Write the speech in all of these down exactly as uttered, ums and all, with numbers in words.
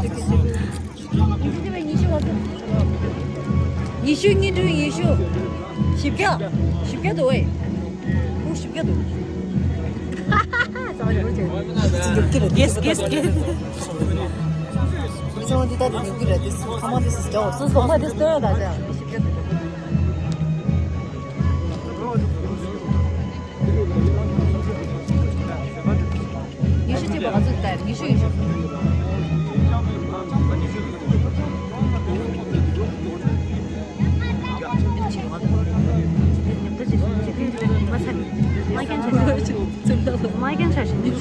ཉི་ཤུ་བ་ཉི་ཤུ། ཉི་ཤུ་གཉིས་འགྲོ་ཉི་ཤུ། བཞི་བརྒྱ། བཞི་བརྒྱ་འདུག་ཨེ། ཨོ་བཞི་བརྒྱ་འདུག Guess, guess, guess. ཚང་མ་འདི་ལྟར་དུ་ཉོ་གི་རེད་དེ། ཚང་མ་འདི་སུ་སྐྱ་བར་སོ་སོ་མ་འདི་སྟོན་ད་ཅག་བཞི་བརྒྱ་འདུག་ཉི་ཤུ་གཅིག་པ་ག་ཚོད་ལྟར་ཉི་ཤུ་ཉི་ཤུ།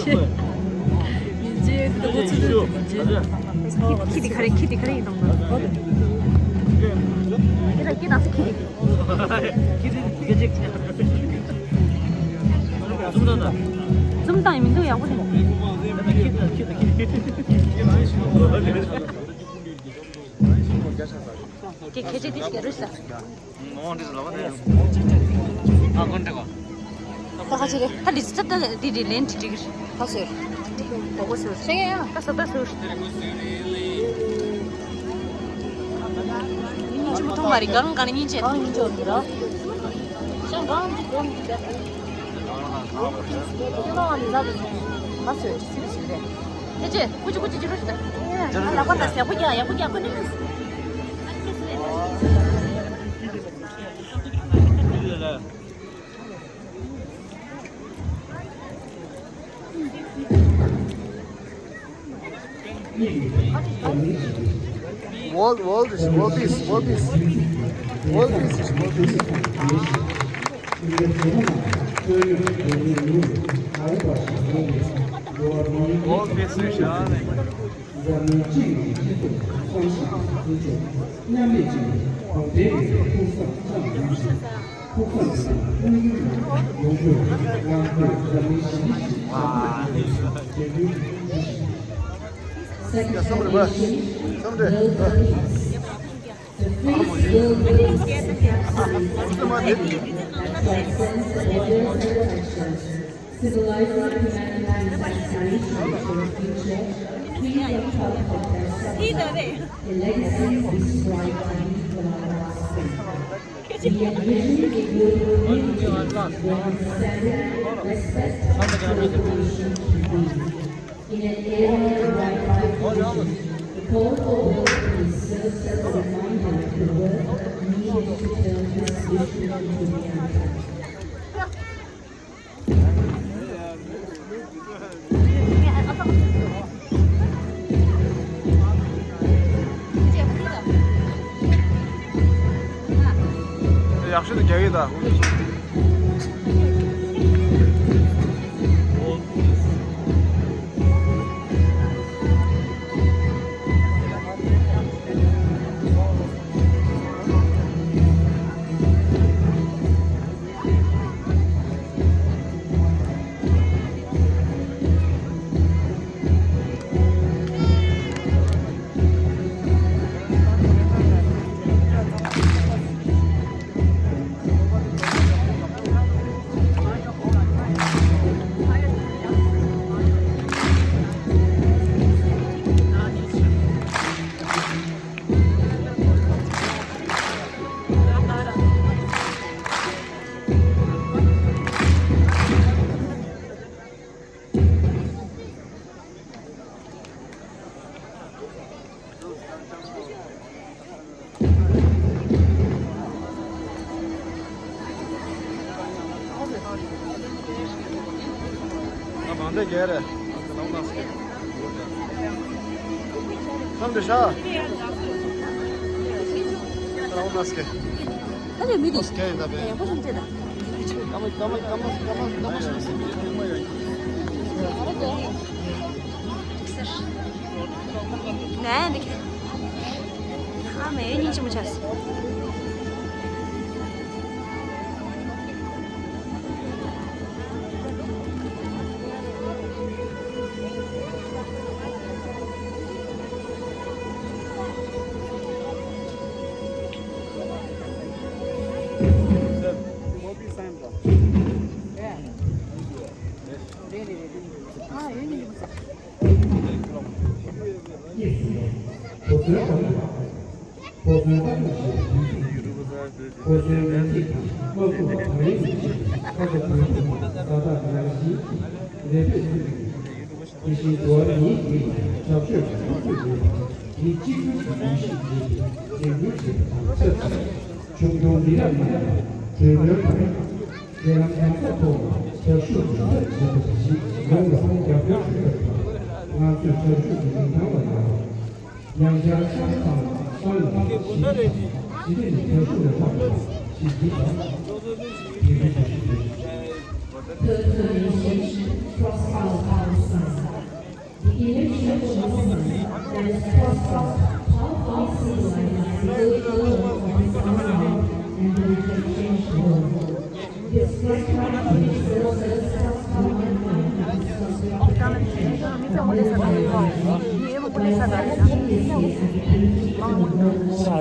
ཁྱི་དེ་ག་རེ། ཁྱི་དེ་ག་རེ་ཡིན་དང་། ཁྱི་དང་ཁྱི་དང་ས་ཁྱི་དེ། ཙུམ་དང་ཡིན་མི་འདུག་ཡག་པོ་རེད། ཁྱི་ཁྱི་ཅིག་དེ་ཞིག་རུས་ལ། ད་ཁ་ཆེ་རེད། ད་ལི་ཙི་ད་འདི་འདི་ལན་ཅིག་ཅིག་ད་སོས། གོ་གོ་སོས། ཤེས་ཡ། ད་སོ་ད་སོས། ཉིན་ཅི་མོ་ཐོང་མ་རེད། གང་གང་ཉིན་ཅན། གང་ཉིན་ཅན་འདི་ར། ཤང་གང་ཅི་གོ་མི་ད། ད་སོས་ཅི་སི་སི་རེད། ཁྱེད་ཀྱིས་ཀུ་ཅི་ཀུ་ཅི་ཅི་རུ་ཞིག་ད། ལག་པ་ད་ཡག་པོ་རྒྱག་ཡག་པོ་རྒྱག་ཁོ་ནི་མིན། World, world is, world peace, world peace. World peace is, world peace. World peace is, འཛམ་གླིང་སྤྱི་ཡོངས་ཀྱི་སྤྱི་ཚོགས་སྲུང་ཞིང་འཛིན་སྐྱོང་མཉམ་ལས་ཀྱི་གོང་འཕེལ་གྱི་ཕུགས་བསམ་བཅངས་ཡོད་ཅིང་། ཕུགས་བསམ་དེ་དངོས་ཡོད་ངང་ཡོང་རྒྱུར་ང་ཚོས་འཛམ་གླིང་ཞི་བདེ་ཞིག་གསར་གཏོད་བྱེད་པའི་འབད་བརྩོན་ཞུ་བཞིན། Second foundation, build the peace. The fifth global capacity that transcends borders and cultures, symbolizing humanity's aspiration for a future free from conflict and suffering, a legacy we strive to leave for our offspring. We envision a global community where understanding, respect, and cooperation prevail. In an era marked by division, the call for world peace serves as a reminder of the work needed to turn this vision into reality. ཡག་ཤོས་དེ་རྒྱག་གི་ད། ང་མང་འདྲ་རྒྱལ་རེད། ལམ་འདི་ཤ། ད་ལྟ་མི་འདི་ཡག་པོ་ཞིག་བྲིས་ད། ནས་འདི་ག་ཨ་མའི་སྙིང་རྗེ་མོ་ཆགས་སོང་། ཕོ་གསོའི་བཀའ་འགྱུར་ཞེས་བོད་ཚིག་ཡིན། ཕོ་གསོའི་སྨོན་ཚིག་དང་དམག་འཁྲུག་ལ་གངས་རིའི་ལུང་བཞིན་ཁ་ཚ་དགོས་གཏུགས་ཏག་ཏག་ནང་བཞིན་གྱི་ལས་འཕྲོས་ཚུལ་བསྟན་ཡོད། དེ་བཞིན་འགྲོ་བ་མིའི་རིགས་ལ་རྒྱབ་སྐྱོར་དང་མཐུན་ཚུལ་ཡོད་པ། མི་གཅིག་གྱུར་གྱི་ངོས་ཤིག་ཡིན་པའི་འགན་ཁུར་བྱེད་པ་དང་ཆབས་ཅིག་འབྱུང་འགྱུར་མི་རབས་རྣམས་ལ་གྲོས་མོལ་དང་། འབྲེལ་ལམ་གང་སར་ཐོག་ནས་ཞབས་ཞུ་གང་ཐབས་བྱེད་ཐུབ་པ་ཞིག་ཡོང་བར་རྒྱབ་སྐྱོར་ཞུ་ཐབས་དང་། ང་ཚོས་ཞབས་ཞུ་གི་མིང་ཐང་ལ་ཡང་། ཡང་བསྐྱར་ཆང་ཚང་ལ་ཞི་བདེ་ཞི་བདེ་ནི་བརྟན་སྲུང་ལས་ཐོག་ཞིག་འདི་དང་དེ་རིང་དུ་ཞུགས་ཡོད། Third Convention, Cross Isle Council. ཨ་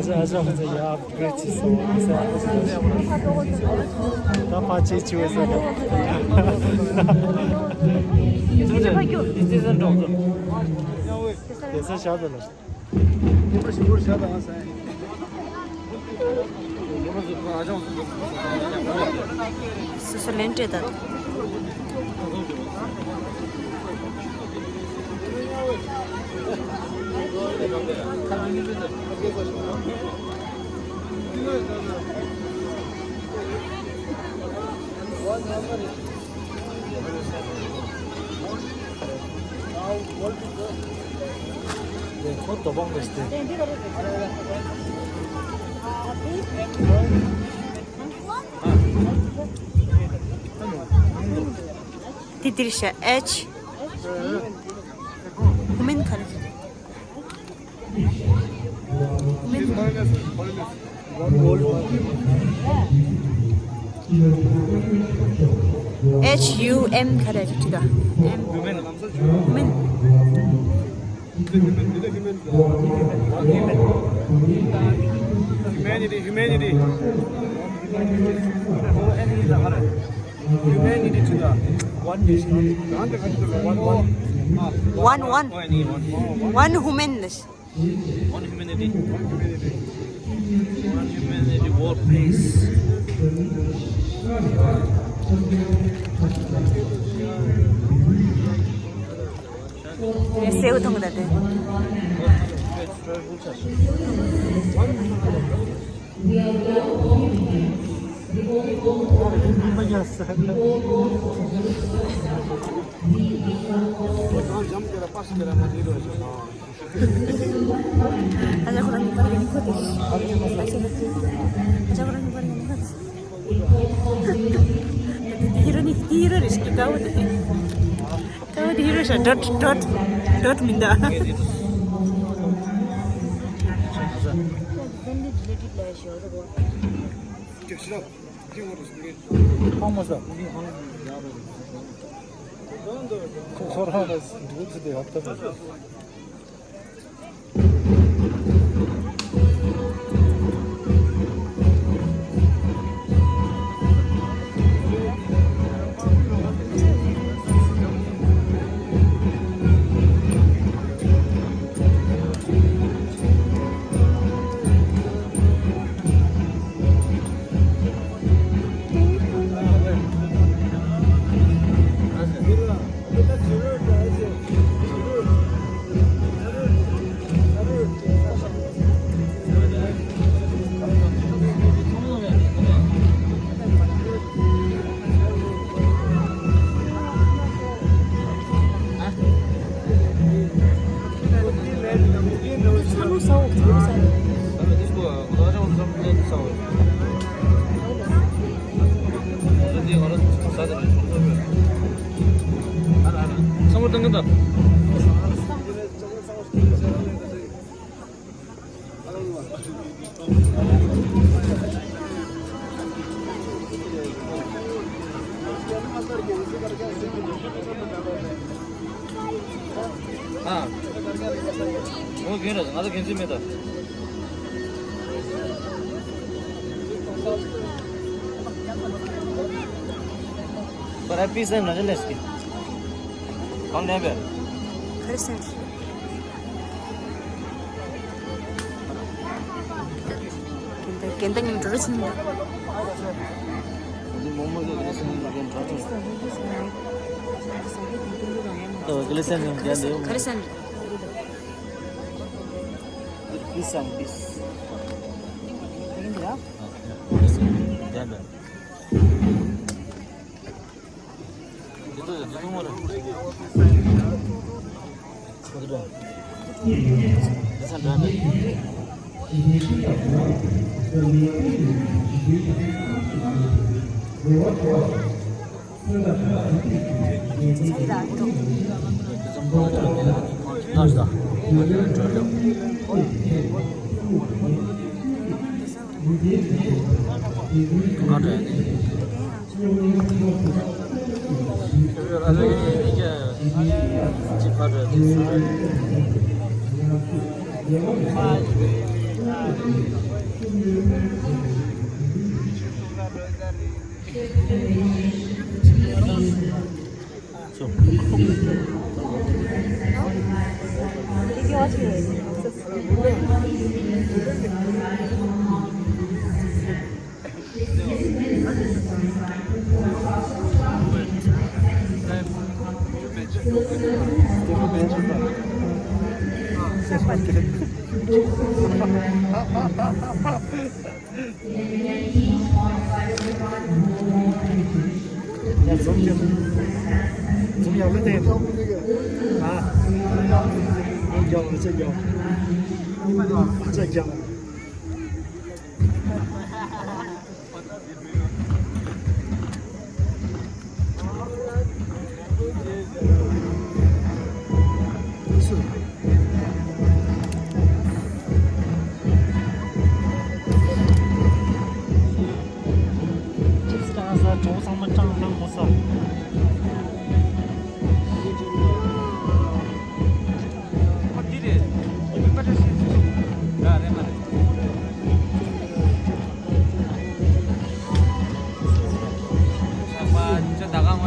ཅག་ཨ་ཅག་ཨ་ཅག་ཡ། ད་ཕ་ཆེ་ཆེ་བས་ཟེར་ད། དེ་ས་ཤ་ད་ལ། སོ་སོ་ལན་སྤྲད་ད། དེ་འདིར་བཞག H། ཁུ་མིན་ག་རེ། H U M ག་རེ་རེད་ད། M། ཁུ་མིན། Humanity, humanity. Humanity to the one nation. One, one. One, one. One human. One humanity. One humanity, world peace. ངས་སེའུ་འཐུང་གི་ད་དེ། ཨ་ཅག་ཁོ་རང་གཉིས་ཀ་རེ་ཁོ་དེ། ཨ་ཅག་ཁོ་རང་གཉིས་ཀ་རེ་ཁོ་དེ། དེ་ཧི་རོ་ནི་དེ་ཧི་རོ་རེད་ཤག་དཀར་པོ་དེ། དཀར་པོ་དེ་ཧི་རོ་ཤག་ཌོཊ་ཌོཊ་ཌོཊ་མིན་ད། ཁོ་ཁོ་རང་ལ་འདུག་ཚུལ་དེ་ཧབ་ཐབས། ཨ། ཨོ་རྒན་རེད། ང་ཚོ་འགན་འཛིན་མེད་ད། But I peace and legend is. གང་ལེན་པས། ཁ་རེ་སེམས། གན་ད་གན་ད་ཉིན་འགྲོ་རེ་ཕྱིན་མོ། འདི་མོག་མོག་ཟེར་གི་ལེ་སན་ཡང་གན་འགྲོ་རེ། ཨོ་གི་ལེ་སན་ཡང་གན་འདི་ཡོང་། ཁ་རེ་སེམས། Peace and peace. གན་འདི་ར། གན་འདི། ཡ་འཛོམས་ཀྱི། འཛོམས་ཡག་ལེ་དེ། ཨ། ཨ་ཅག་རྒྱང་། ཨ་ཅག་རྒྱང་། ཅིག་སྟོན་ས་གྲོགས་ཚང་མ་སྤྲང་གནང་མོ་ས། ཨོ་འདི་རེད། ར་རེད་མ་རེད། ཨ་ཅོ་ད་ག་མ་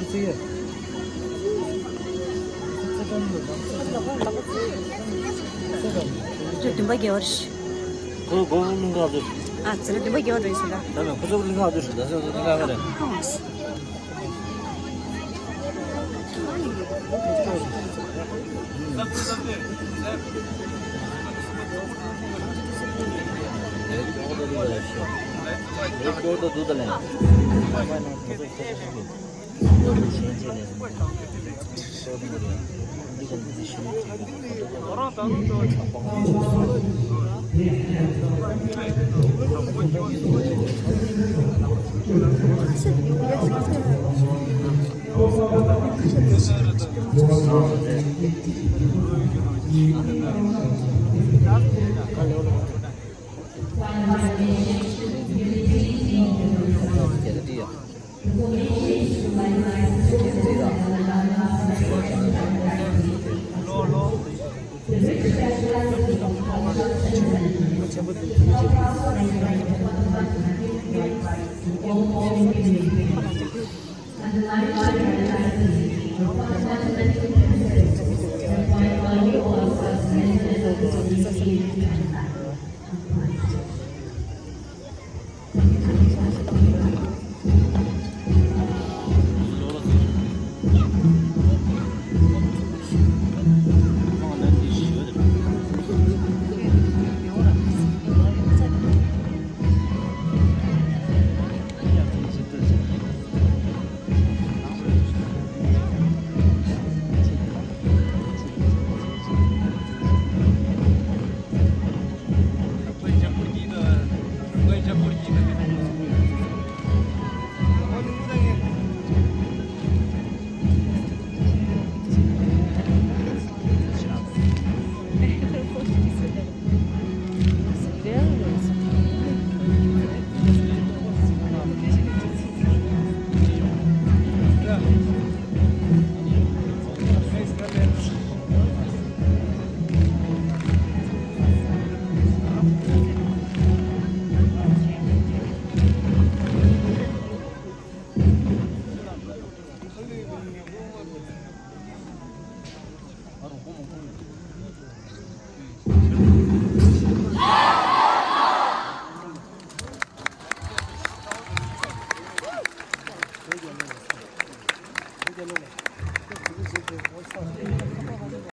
ཤི་ཡ། བདུན་པ་རྒྱལ་བ་རེད། ཁོ་ཁོ་ལུང་ཁ་བདུད། ཨ་ཙི་ལ་བདུན་པ་རྒྱལ་བ་རེད་ཟེར་ད། ད་ལ་ཁོ་ཚོ་ལུང་ཁ་བདུད་རེད་ད་ཟེར་ད་ལ་རེད། ཁོང་མང་པོ་ཡོད།